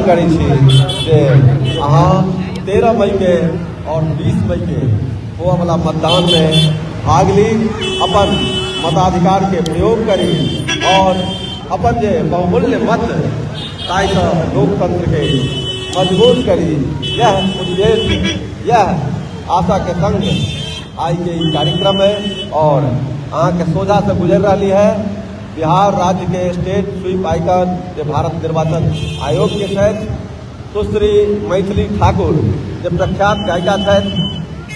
करै छी जे अहाँ 13 मई के और 20 मई के होअवला मतदान में भाग ली, अपन मताधिकार के प्रयोग करी और अपन जे बहुमूल्य मत ताहिसँ लोकतंत्र के मजबूत करी। यह उद्देश्य, यह आशा के संग आइ के ई कार्यक्रम है और अहाँके सोझा से गुजरि रहली है बिहार राज्य के स्टेट स्वीप आइकन जे भारत निर्वाचन आयोग के छथि सुश्री मैथिली ठाकुर, जे प्रख्यात गायिका छथि,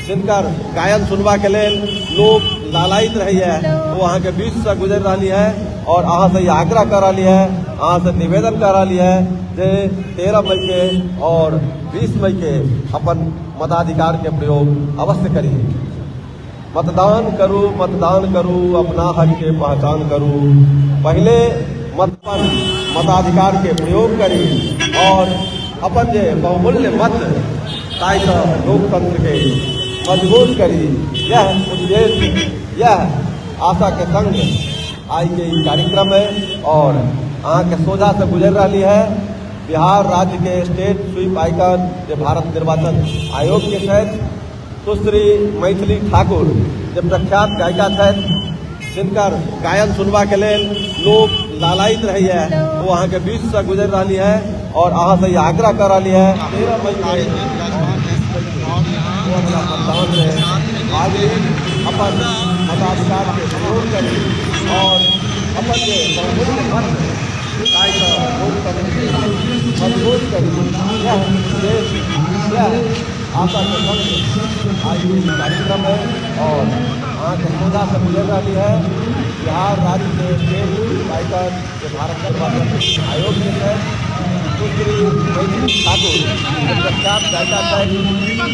जिनकर गायन सुनबा के लेल लोक लालायित रहैया, ओ अहाँके बीच से गुजरि रहली है और अहाँ से आग्रह कर रहली है, अहाँ से निवेदन कर रहली है जे 13 मई के और 20 मई के अपन मताधिकार के प्रयोग अवश्य करी। मतदान करू, मतदान करू, अपना हक के पहचान करू। पहिले मत मताधिकार के प्रयोग करी और अपन जे बहुमूल्य मत ताहिसँ लोकतंत्र के मजबूत करी। यह उद्देश्य, यह आशा के संग आइ के ई कार्यक्रम है और अहाँके सोझा से गुजरि रहली है बिहार राज्य के स्टेट स्वीप आइकन जे भारत निर्वाचन आयोग के छथि सुश्री मैथिली ठाकुर, जे प्रख्यात गायिका छथि, जिनकर गायन सुनबा के लेल लोक लालायित रहैया, ओ अहाँके बीच से गुजरि रहली है और अहाँ से आग्रह कर रहली है 13 मई के मतदान में भाग ली, अपन मताधिकार के प्रयोग करी और अपन जे बहुमूल्य मत ताहिसँ लोकतंत्र के मजबूत करी। यह उद्देश्य, यह आशा के संग आइ के ई कार्यक्रम है और अहाँके सोझा से गुजरि रहली है बिहार राज्य के स्टेट आइकन जे भारत निर्वाचन आयोग के छथि सुश्री मैथिली ठाकुर, जे प्रख्यात गायिका छथि,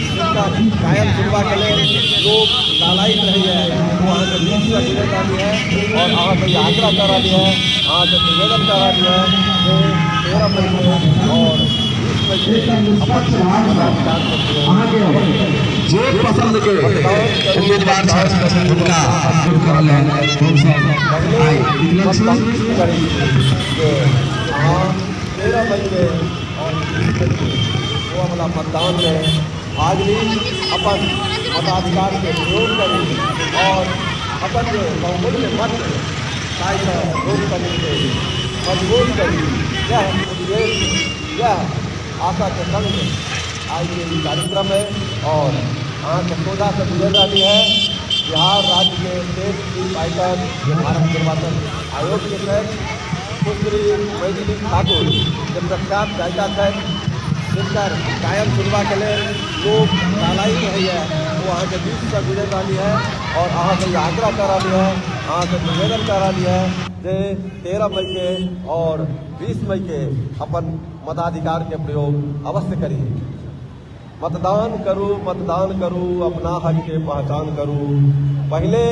जिनकर गायन सुनबा के लेल लोक लालायित रहैया, ओ अहाँके बीच से गुजरि रहली है और अहाँ से आग्रह कर रहली है, अहाँ से निवेदन कर रहली है जे 13 मई के और 20 मई के अपन मताधिकार के प्रयोग जे पसंद के उम्मीदवार छथि हुनका वोट करल हमसब आइ निकलल छी। करी जे अहाँ 13 मई के और 20 मई के होअवला मतदान में भाग ली, अपन मताधिकार के प्रयोग करी और अपन जे बहुमूल्य मत ताहिसँ लोकतंत्र के मजबूत करी। यह उद्देश्य, यह आशा के संग आइ के ई कार्यक्रम है और अहाँके सोझा से गुजरि रहली है बिहार राज्य के स्टेट स्वीप आइकन जे भारत निर्वाचन आयोग के छथि सुश्री मैथिली ठाकुर, जे प्रख्यात गायिका छथि, जिनकर गायन सुनबा के लेल लोक लालायित रहैया, ओ अहाँके बीच से गुजरि रहली है और अहाँ से आग्रह कर रहली है, अहाँ से निवेदन कर रहली है जे 13 मई के और 20 मई के अपन मताधिकार के प्रयोग अवश्य करी। मतदान करू, मतदान करू, अपना हक के पहचान करू। पहिले